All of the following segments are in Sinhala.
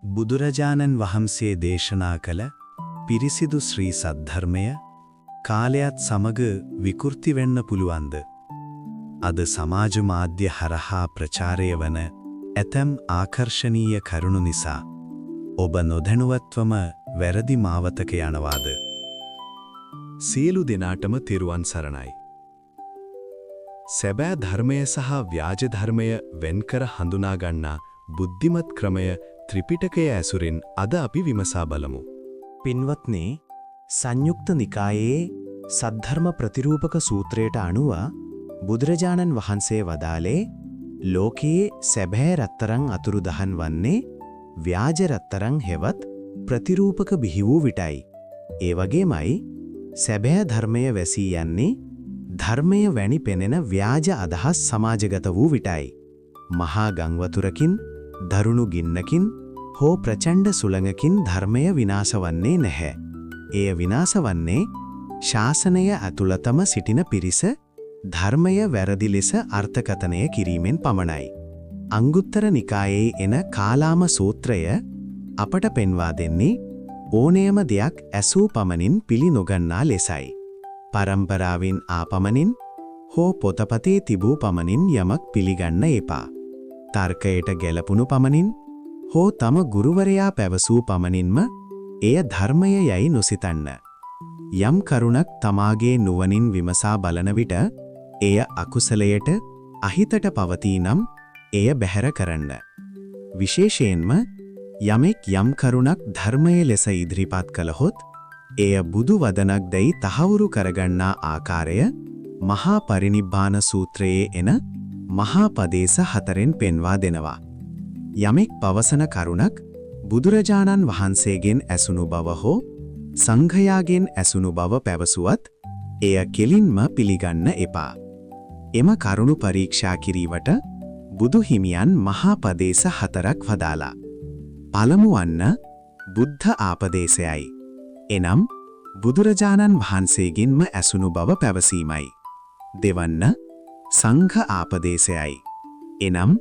බුදුරජාණන් වහන්සේ දේශනා කළ පිරිසිදු ශ්‍රී සද්ධර්මය කාලයත් සමග විකෘති වෙන්න පුළුවන්ද? අද සමාජ මාධ්‍ය හරහා ප්‍රචාරය වන ඇතැම් ආකර්ශනීය කරුණු නිසා ඔබ නොදැනුවත්වම වැරදි මාවතක යනවාද? සියලු දෙනාටම තෙරුවන් සරණයි. සැබෑ ධර්මය සහ ව්‍යාජ ධර්මය වෙන්කර හඳුනා ගන්නා බුද්ධිමත් ක්‍රමය ත්‍රිපිටකය ඇසුරින් අද අපි විමසා බලමු. පින්වත්නි, සංයුක්ත නිකායේ සද්ධර්ම ප්‍රතිරූපක සූත්‍රයට අනුව බුදුරජාණන් වහන්සේ වදාළේ ලෝකයේ සැබෑ රත්තරන් අතුරුදහන් වන්නේ ව්‍යාජ රත්තරන් හෙවත් ප්‍රතිරූපක බිහි වූ විටයි. ඒ වගේමයි සැබෑ ධර්මය වැසී යන්නේ ධර්මය වැනි පෙනෙන ව්‍යාජ අදහස් සමාජගත වූ විටයි. මහා ගංවතුරකින්, දරුණු ගින්නකින් හෝ ප්‍රචණ්ඩ සුළඟකින් ධර්මය විනාශ වන්නේ නැහැ. එය විනාශ වන්නේ ශාසනය ඇතුළතම සිටින පිරිස ධර්මය වැරදි ලෙස අර්ථකථනය කිරීමෙන් පමණයි. අංගුත්තර නිකායේ එන කාලාම සූත්‍රය අපට පෙන්වා දෙන්නේ ඕනෑම දෙයක් ඇසූ පමණින් පිළි නොගන්නා ලෙසයි. පරම්පරාවෙන් ආ පමණින් හෝ පොතපතේ තිබූ පමණින් යමක් පිළිගන්න එපා. තර්කයට ගැලපුණු පමණින් හෝ තම ගුරුවරයා පැවසූ පමණින්ම එය ධර්මය යයි නොසිතන්න. යම් කරුණක් තමාගේ නුවණින් විමසා බලන විට එය අකුසලයට, අහිතට පවතී නම් එය බැහැර කරන්න. විශේෂයෙන්ම යමෙක් යම් කරුණක් ධර්මය ලෙස ඉදිරිපත් කළහොත් එය බුදු වදනක් දැයි තහවුරු කරගන්නා ආකාරය මහා පරිනිබ්බාන සූත්‍රයේ එන මහා පදේශ හතරෙන් පෙන්වා දෙනවා. යමෙක් පවසන කරුණක් බුදුරජාණන් වහන්සේගෙන් ඇසුණු බව හෝ සංඝයාගෙන් ඇසුණු බව පැවසුවත් එය කෙලින්ම පිළිගන්න එපා. එම කරුණු පරීක්ෂා කිරීමට බුදු හිමියන් මහා පදේශ හතරක් වදාලා. පළමු වන්න බුද්ධ ආපදේශයයි. එනම් බුදුරජාණන් වහන්සේගෙන්ම ඇසුණු බව පැවසීමයි. දෙවන්න සංඝ ආපදේශයයි. එනම්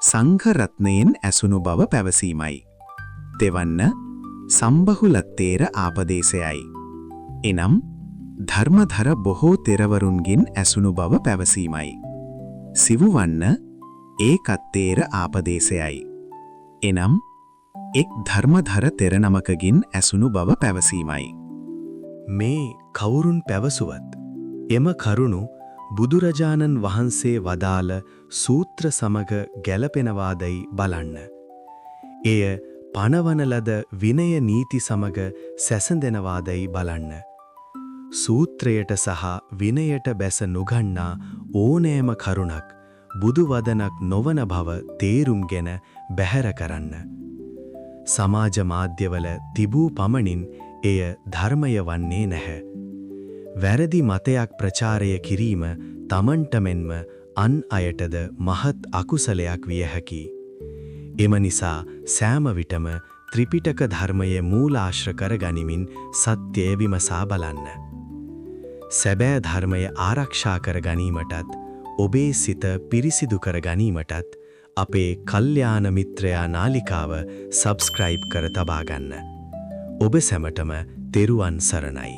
සංඝ රත්නයෙන් ඇසුණු බව පැවසීමයි. තෙවන්න සම්බහුලත්තේර ආපදේශයයි. එනම් ධර්මධර බොහෝ තෙරවරුන්ගෙන් ඇසුණු බව පැවසීමයි. සිව්වන්න ඒකත්තේර ආපදේශයයි. එනම් එක් ධර්මධර තෙර නමකගෙන් ඇසුණු බව පැවසීමයි. මේ කවුරුන් පැවසුවත් එම කරුණු බුදුරජාණන් වහන්සේ වදාළ සූත්‍ර සමග ගැලපෙනවාදයි බලන්න. එය පනවන ලද විනය නීති සමග සැසඳෙනවාදයි බලන්න. සූත්‍රයට සහ විනයට බැස නොගන්නා ඕනෑම කරුණක් බුදු වදනක් නොවන බව තේරුම්ගෙන බැහැර කරන්න. සමාජ මාධ්‍යවල තිබූ පමණින් එය ධර්මය වන්නේ නැහැ. වැරදි මතයක් ප්‍රචාරය කිරීම තමන්ට මෙන්ම අන් අයටද මහත් අකුසලයක් විය හැකියි. එම නිසා සෑම විටම ත්‍රිපිටක ධර්මයේ මූලාශ්‍ර කර ගනිමින් සත්‍යය විමසා බලන්න. සැබෑ ධර්මය ආරක්ෂා කර ගැනීමටත්, ඔබේ සිත පිරිසිදු කර ගැනීමටත් අපේ කල්යාණ මිත්‍රයා නාලිකාව සබ්ස්ක්‍රයිබ් කර තබා ගන්න. ඔබ සැමටම තෙරුවන් සරණයි.